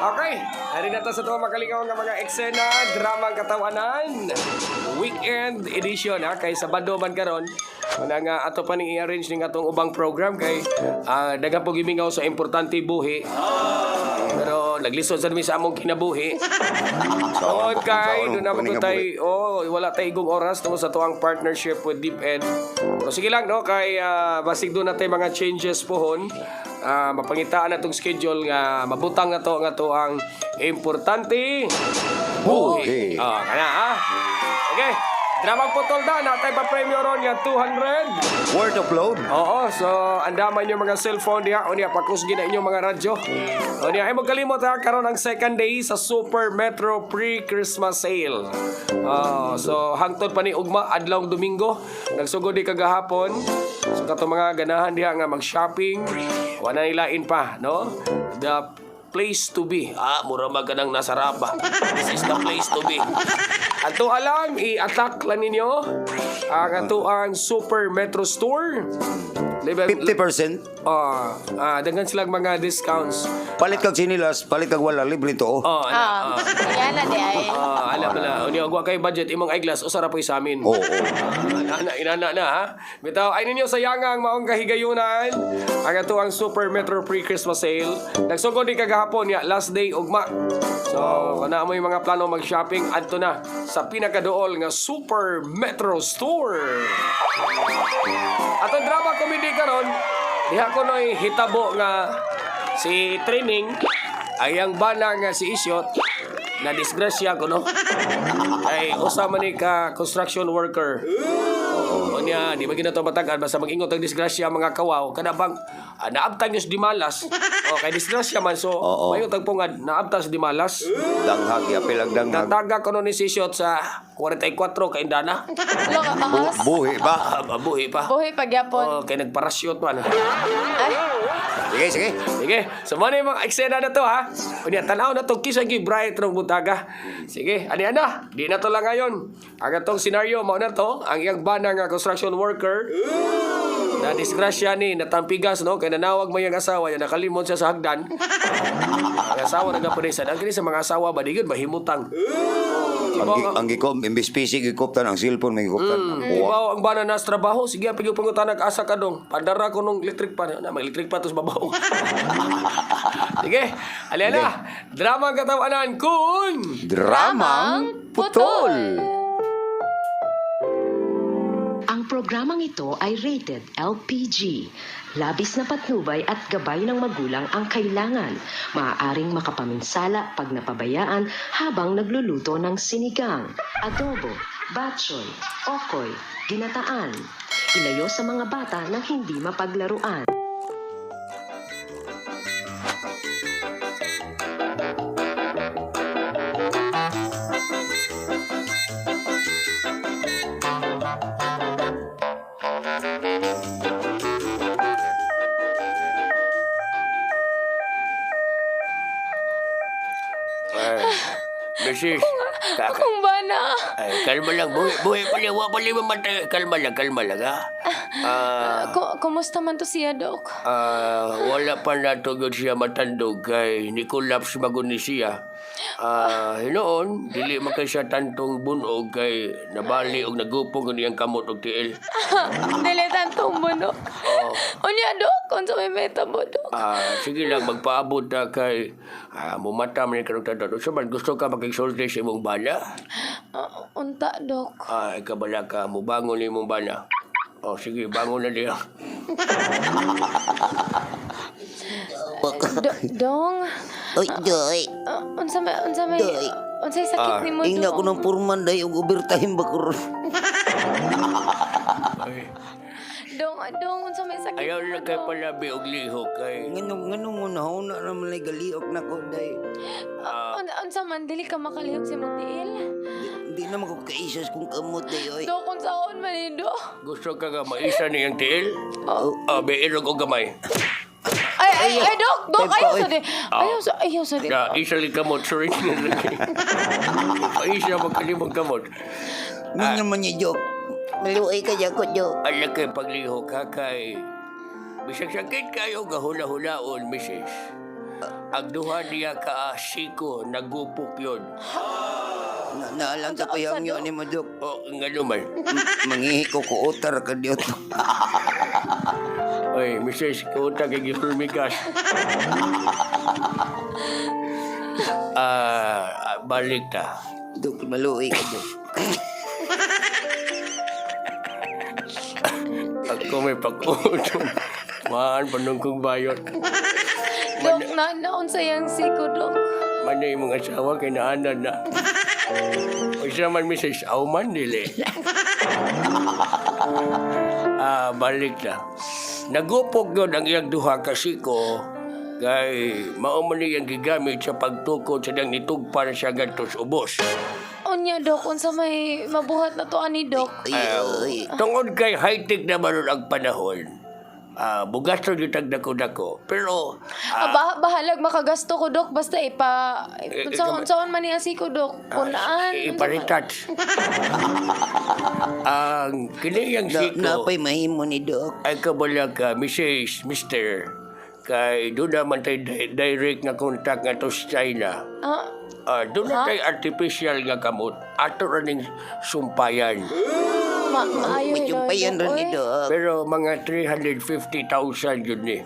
Okay, ari na ta sa tuwa makalingaw nga mga eksena, dramang katawanan. Weekend edition ha, kay Sabado man karon. Una nga ato pa ning i-arrange ning atong ubang program kay daghan po gimingaw sa importante buhi. Pero naglisod sa mi sa among kinabuhi. Oh, kay doon naman ko tay, oh, wala tay igong oras tungkol sa tuang partnership with DepEd. Pero sige lang no kay basig doon natay mga changes pohon. Mapangitaan na tong schedule nga mabutang na to nga to ang importante buhi. Buhi. Oh, kana ha. Okay. Dramang putol da natay pa premyo ron nga 200. Word of load. Oo, so andaman yung mga cellphone diha o niya pakusgi na inyong mga radyo. O niya ay magkalimot ha karon ang second day sa Super Metro pre-Christmas sale. Oh, so hangtod pa ni ugma adlawng Domingo, nagsugod di kagahapon. So kato mga ganahan diha nga mag-shopping, wala nilain pa, no? The place to be. Ah, mura maganang nasa raba. This is the place to be. Ato alang, i-attack lang ninyo ang ato ang Super Metro Store. Level, 50%. Daghan silang mga discounts. Palit kag sinilas, palit kag wala, libre to. Oh, ana, Ah, yan na di ay. Alam mo na, unya wa kay budget imong eyeglass usa ra po sa amin. Oo. Ana, inana na ha. Bitaw ay ninyo sayangang maong kahigayunan ang ato ang Super Metro pre-Christmas sale. Nagsugod ni kagahapon ya last day ugma. So, kung naa mo yung mga plano mag-shopping adto na sa pinakaduol nga Super Metro Store. Atong drama comedy karon, diha ko noy hitabo nga si training ay ang bana nga si Isyot na disgrasya ko no. Ay usa man ni ka construction worker. Oo niya, di ba ginato matagal basta mag-ingot ang disgrasya mga kawaw kada bang naabtang yus di malas. O kay disgrasya man so Oo. mayo tagpungad naabtang sa di malas. Danghag, yapil ang danghag. Nataga ko no ni si Isyot sa 44 kay Indana. Lo ka bangas. Buhi ba? Mabuhi pa. Buhi pagyapon. Oh, kay nagparasyote man. Ay, Sige, sige. Sige, so mo na yung mga eksena na to ha. Unya, tanaw na to, kisa gi bright rong buntaga. Sige, ani ana, di na to lang ngayon. Ang atong senaryo, mao na to, ang iyang bana nga construction worker, na disgrasya ni, natampigas no, kay nanawag mo yung asawa niya, nakalimot siya sa hagdan. Ang asawa nagapunisa, ang kini sa mga asawa ba, di gyud mahimutang. Ang, ang gikom, imbis PC gikoptan, ang cellphone may gikoptan. Di ba ang bana nas trabaho, sige pigi pangutan asa ka dong. Pandara ko nung electric pan. Na, may electric pan tos babaw. Sige, ali na. Drama ang katawanan kun Dramang Putol. Ang programang ito ay rated LPG. Labis na patnubay at gabay ng magulang ang kailangan. Maaaring makapaminsala pag napabayaan habang nagluluto ng sinigang, adobo, batchoy, okoy, ginataan. Ilayo sa mga bata na hindi mapaglaruan. Ay, Mrs. Kaka, akong bana. ay, kalma lang. Buhi, buhi pa lang. Wa pa lang mamatay. Kalma lang, ha? Kumusta man to siya, Dok? Wala pa natugod siya matandog kay ni collapse magun ni siya. Hinoon, dili man kay siya tantong bunog kay nabali og nagupong ang iyang kamot og tiil. Dili tantong buno. Oh. Unya, Dok, unsa may metabo, Dok? Sige lang magpaabot ta kay mumata man ni karong tanan. Unsa man gusto ka makigsulti sa imong bana? Unta, Dok. Kabala ka mubangon ni imong bana. Oh, sige, bangon na diya. Dong, Oy, Joy. unsa may, Doy. unsay sakit nimo, Ingna ko Dong? ng purman day og overtime ba ko ron. Ay, Dong, Dong, unsa may sakit ayaw nimo, na kay Dong? palabi og lihok kay Nganong nganong mo na una na man lay galiok na ko day. Unsa man dili ka makalihok sa imong tiil? Di na man ko kaisas kung kamot day oy. Dok, unsaon man ni Dok? gusto ka nga maisa niyang tiil? Oh. Biirog og gamay. Ay, ay, ay, Dok, Dok, Ay, pa, ayaw oy. sa di. Ayaw sa di. Na isa lang kamot, sorry. Isa magkalimang kamot. Nga naman niya joke. Maluoy ka dyan ko, joke. Ala kay paglihok ha kay bisag sakit kayo gahula-hulaon, misis. Ang duha niya ka siko nagupok yun. Naalang sa kuyang yun ni mo, Dok. O, nga naman. Mangihi ko kuutar ka dito. Oy, Mrs. Kuta kay gihulmigas. Ah, balik ta. Dok, maluoy ka, Dok. Ako may pag-utong. Maan panong kong bayot. Dok, na naunsa yang siko, Dok? Manay mong asawa kay naanan na. O siya man, Mrs. Auman, dili. Ah, balik na. Nagupok yun ang iyang duha kasi ko kay mao man ni ang gigamit sa pagtukod sa nang nitugpan siya ngadto sa ubos. Unya, Dok, unsa may mabuhat na to ani, Dok? Ay, ay. Tungod kay high-tech na maron ang panahon, bugas na yung dako-dako. Pero, Ah, bahalag makagasto ko, Dok, basta ipa Eh, unsa eh, unsaon man niya siko, Dok? Kunaan. iparetouch. Ang kiniyang Na, siko napay mahimo ni Dok. ay kabala ka, Mrs. Mr. Kay doon naman tayo direct nga contact nga to sa China. Ah, Doon na tayo artificial nga kamot. Ato ra ning sumpayan. Maayo Majumpayan rin ni Dok. Pero mga 350,000 yun ni.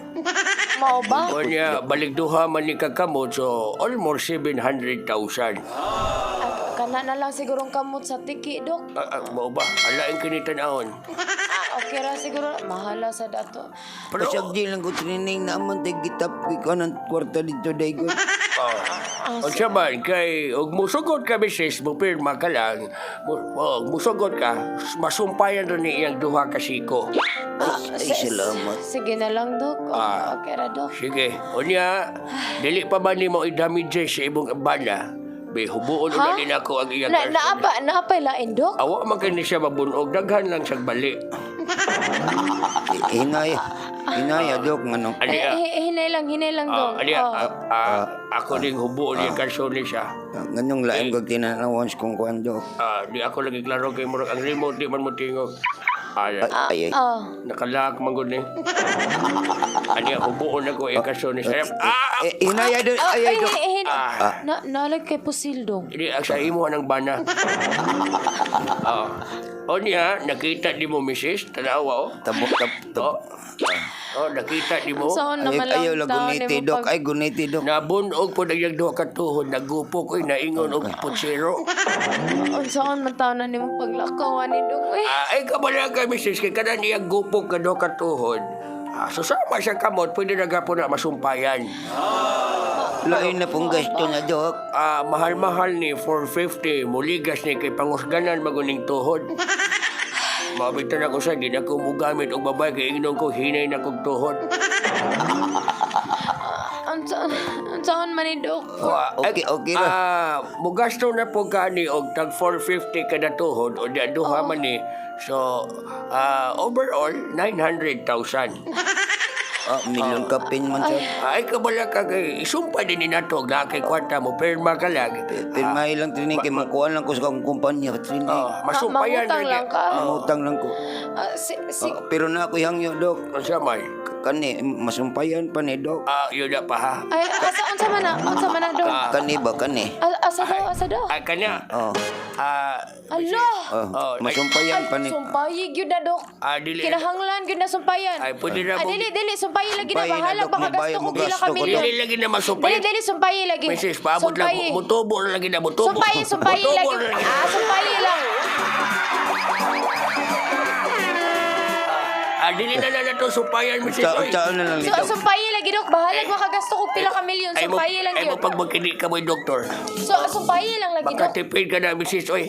Mao ba? O niya, balik duha man ni kakamot, so almost 700,000. Ah, kana na lang sigurong kamot sa tiki, Dok. Mao ba? Alain kini tan-awon. Ah, okay ra siguro. Mahala sa dato. Pero, Pasag di lang ko training na amon tay gitap ko ng kwarta dito daygon. oh, unsa man, kay, og musugot ka, misis, mo pirma ka lang, og musugot ka, masumpayan rin ni iyang duha ka siko. Ay, salamat. Sige na lang, Dok. Ah. Okay ra, Dok. Sige, unya, dili pa ba nimo i-damages sa imong bana? Be, hubuon Ha? na din ako ang iyang Na naapa naapay lain, Dok. Awa man kini siya mabunog, daghan lang siyang bali. Hinaya. Hinaya, Dok. Ano? Ali, Eh, eh, hinay lang, hinay lang, Dok. ali, Oh. ako ding hubuon yung kaso ni siya. Ganong lain kag tinanawan kung kuan, Dok. Di ako lagi klaro kay murag ang remote di man mo tingog. Ay, Ay, ay, ay. Oh. nakalak man gud ni. Ani hubuon ako yung kaso ni siya. Ah! Eh, hinaya, Dok. Ah, Ay, ay, ay, Dok. eh, hinay. Ah. Na nalag kay pusil, Dok. Hindi, ang sa imo ng bana. Ah. O niya, nakita di mo, misis? Tanawa, oh. Tabok, tab, tab. Oh. Oh, nakita di mo? Unsaon Ay, naman lang ayaw lang taon guniti, nimo Dok. pag- Ay, guniti, Dok. Nabunog po na iyang duha ka tuhod, nagupok, oy, naingon og putsero. Unsaon man taon na nimo paglakaw ani, Dok? Eh. Ah, ay kabala ka, misis, kay kanan iyang gupok ka duha ka tuhod. So sama siya kamot, pwede na gapo na masumpayan. Lain na pong gasto na, Dok. Mahal-mahal ni 450, muligas ni kay pangusganan maguning tuhod. Mabitan ako sa di na ko mugamit og babae kay ingnon ko hinay na kog tuhod. Unsaon unsaon man ni, Dok? Okay, okay ra. Mugasto na po kani og tag 450 kada tuhod o di duha man ni. So, overall 900,000. Milyon kapin man sir. Ay kabala ka kay isumpa din ni nato na kay kwarta mo pirma ka lang. Pirmahe lang training kay makuha lang ko sa akong kumpanya training. Masumpayan Mangutang na lang ka. Mangutang lang ko. Ah, si, si, Pero na ako hangyo, Dok. Unsa man? Kani masumpayan pa ni Dok. Yun na pa ha. Ay, asa unsa man na? Unsa man na, Dok? Kani ba kani? Asa daw, asa daw? Ay kanya. Oh. Ala! Oh, Oh, ay- masumpayan pa ni. Sumpayi gyud na, Dok. Dili. Kinahanglan gyud na sumpayan. Ay, pwede na Ah, mo- dili, dili, sumpayi lagi na. Sumpayi na, Bahala, Dok. baka Mabayo gasto ko mo pila gasto ka ko, Dok. milyon. Dili lagi na masumpayan. Dili, dili, sumpayi lagi. Mrs. Paabot lang. Sumpayi. Mutubo na lagi na mutubo. Sumpayi, sumpayi Mutubo lagi. na lagi. Ah, sumpayi lang. Dili na lang na to sumpayan, Mrs. Oy. Taon na lang So, ni Dok. sumpayi lagi, Dok. Bahala, makagasto ko pila ka milyon. Ay mo, Sumpayi lang ay mo yun. pag magkini ka mo, doktor. So, sumpayi lang lagi, Dok. Makatipid ka na, Mrs. Oy.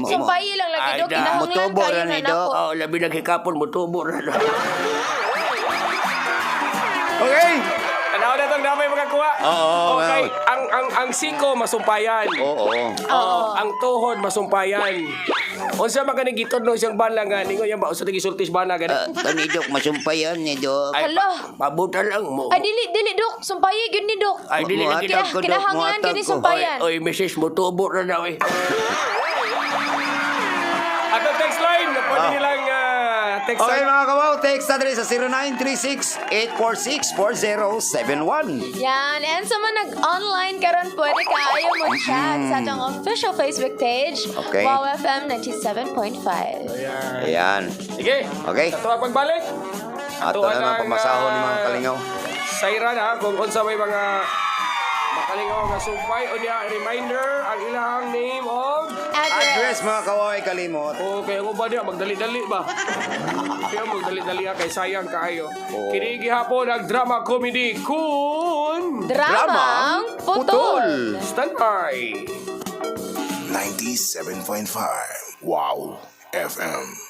Sumpayi lang lagi, Ay, Dok. da. Kinahanglan Mutubo kayo ra na ni, Dok. nako. Oh, labi naghikapon, mutubo na na. Okay. Tanaw na itong damay mga kuha. Oo, okay. oo. Ang siko masumpayan. Oo. Oo. Ang tuhod masumpayan. Unsa man kaning gitudlo siyang bana nga ningon yan ba unsa gisulti sa bana gani? Kani Dok masumpayan ni Dok. Ay, Hala. pabutan lang mo. Ay, dili, dili, Dok. Sumpayi gyud ni, Dok. Ay, dili lagi na. Muhatag ko, Dok. Kinahanglan Muhatag gyud ni ko. sumpayan. Oy, Mrs. Mutubo na na, oy. Atong text line, pwede nilang Text Okay na. mga kawaw, text na diri sa 0936-846-4071. Yan. And sa mga nag-online karon pwede kaayo mo chat sa atong official Facebook page, Okay. Wow FM 97.5. Ayan. Sige. Okay. Sa tuwa pagbalik. Ato na naman pamasahon ni mga kalingaw. Sayra na kung unsa may mga makalingaw nga sumpay o niya reminder ang ilang name of Address mga kawaw ay kalimot. Okay, ang uban niya magdali-dali ba? Kaya magdali-dali ah, kay sayang kaayo. Oo. Kini gihapon ang drama comedy kun Dramang Putol. Standby. 97.5 Wow FM.